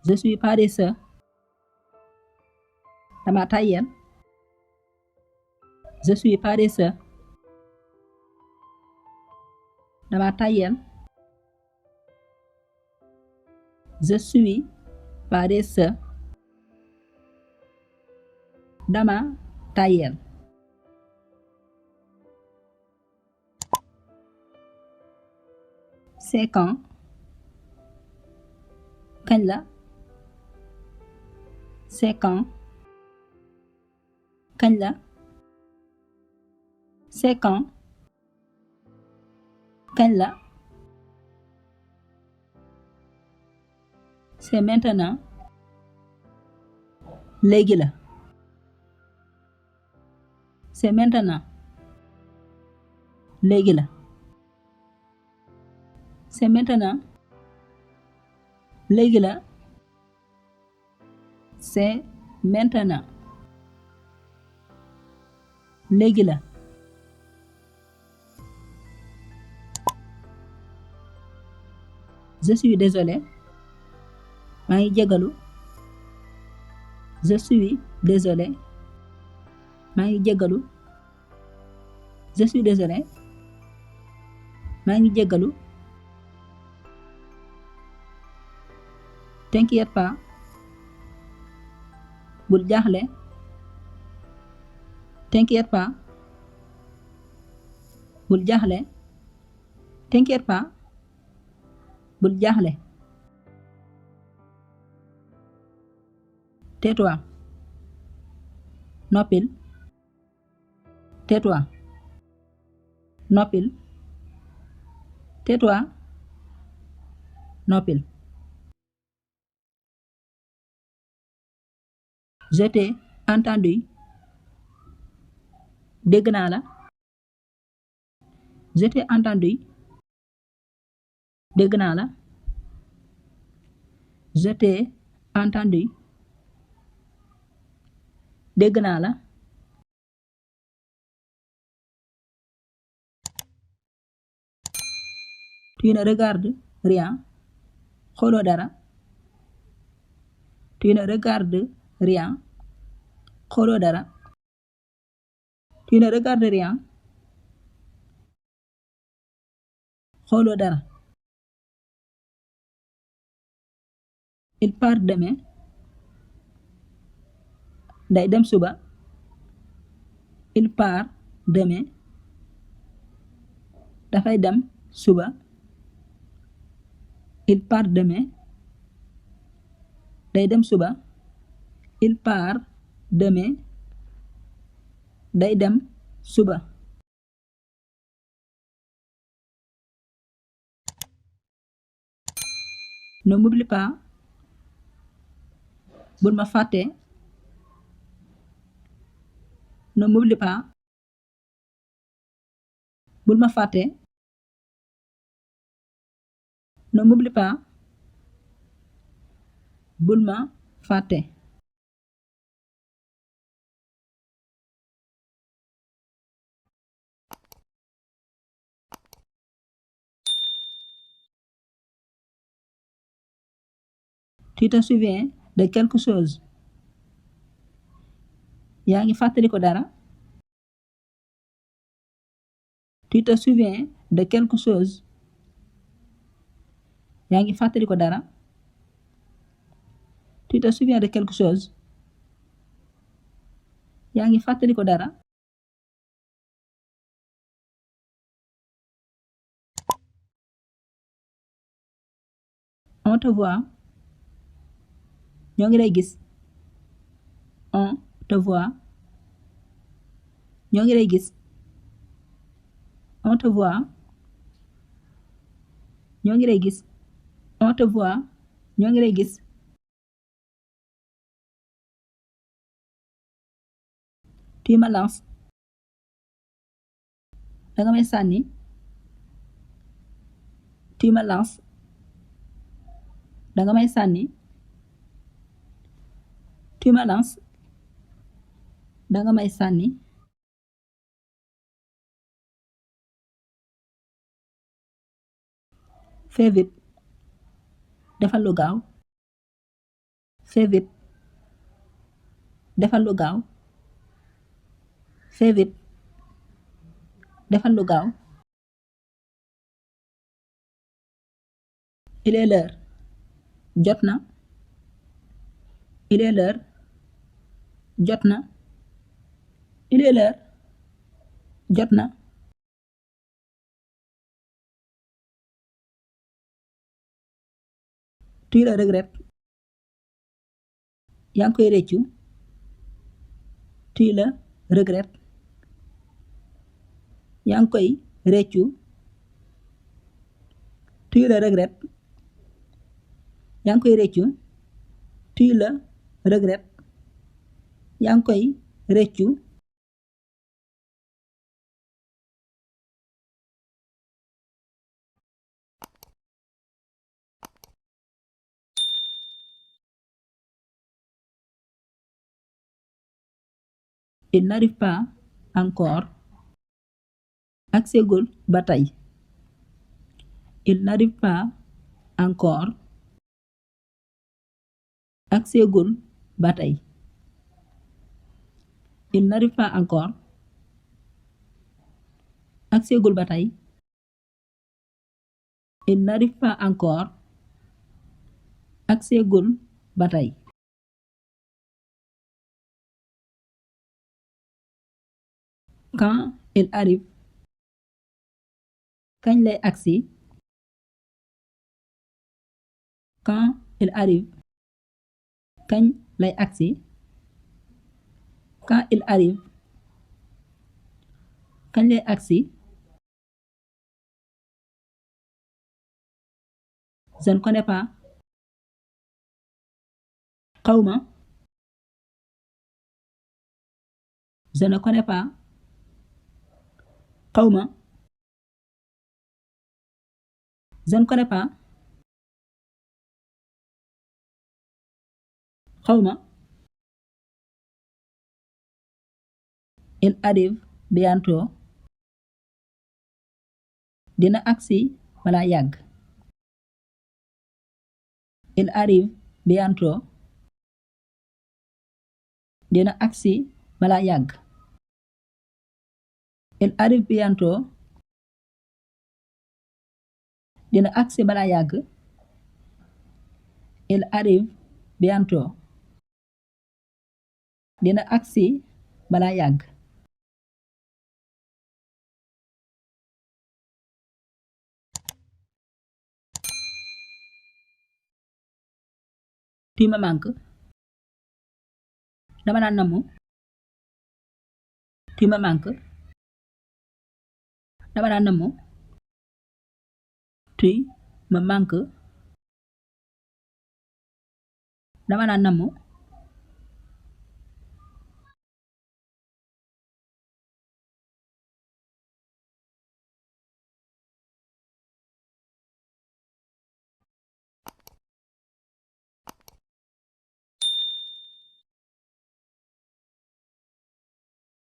Je suis paresseux. Dama tàyyeel. Je suis paresseux. Dama tàyyeel. Je suis paresseux. Dama tàyyeel. C'est quand? Kañ la? C'est quand? Kañ la? C'est quand? Kañ la? C'est maintenant. Léegi la. C'est maintenant. Léegi la. C'est maintenant. Léegi la. C'est maintenant. Léegi la. Je suis désolé. maa ngi jégalu. Je suis désolé. maa ngi jégalu. Je suis désolé. maa ngi jégalu. T'inquiète pas. bul jaaxle. T'inquiète pas. bul jaaxle. T'inquiète pas. bul jaaxle. Tais-toi. Noppil. Tais-toi. Noppil. Tais-toi. Noppil. Je t'ai entendu. Dégg naa la. Je t'ai entendu. Dégg naa la. Je t'ai entendu. Dégg naa la. Tu ne regardes rien. Xooloo dara. Tu ne regardes rien. Xooloo dara. Tu ne regardes rien. Xooloo dara. Il part demain. Day dem suba. Il part demain. Dafay dem suba. Il part demain. Day dem suba. Il part demain. Day dem suba. Ne m'oublie pas. Bul ma fàtte. Ne m'oublie pas. Bul ma fàtte. Ne m'oublie pas. Bul ma fàtte. Tu te souviens de quelque chose? Yaa ngi fàttaliku dara? Tu te souviens de quelque chose? Yaa ngi fàttaliku dara? Tu te souviens de quelque chose? Yaa ngi fàttaliku dara? On te voit. Ñoo ngi lay gis. On te voit. Ñoo ngi lay gis. On te voit. Ñoo ngi lay gis. On te voit. Ñoo ngi lay gis. Tu me lances. Danga may sànni. Tu me lances. Danga may sànni. Tu me lances. Danga may sànni. Fais vite. Defal lu gaaw. fais vite defal lu gaaw fais vite defal lu gaaw il est l'heure jot na il est l'heure jot na il est l'heure jot na tu le regrettes yaa ngi koy réccu tu le regrettes yaa ngi koy réccu tu le regrettes yaa ngi koy réccu tu le regrettes yaa ngi koy réccu il n'arrive pas encore agsegul ba tey il n'arrive pas encore agsegul ba tey il n'arrive pas encore agsegul ba tey il n'arrive pas encore agsegul ba tey quand il arrive kañ lay agsi quand il arrive kañ lay agsi quand il arrive kañ lay agsi je ne connais pas xawma je ne connais pas xawma je ne connais pas xawma il arrive bientôt dina agsi balaa yàgg il arrive bientôt dina agsi balaa yàgg il arrive bientôt dina agsi balaa yàgg il arrive bientôt dina agsi balaa yàgg tu me manques dama la namm tu me manques dama la namm tu me manques dama la namm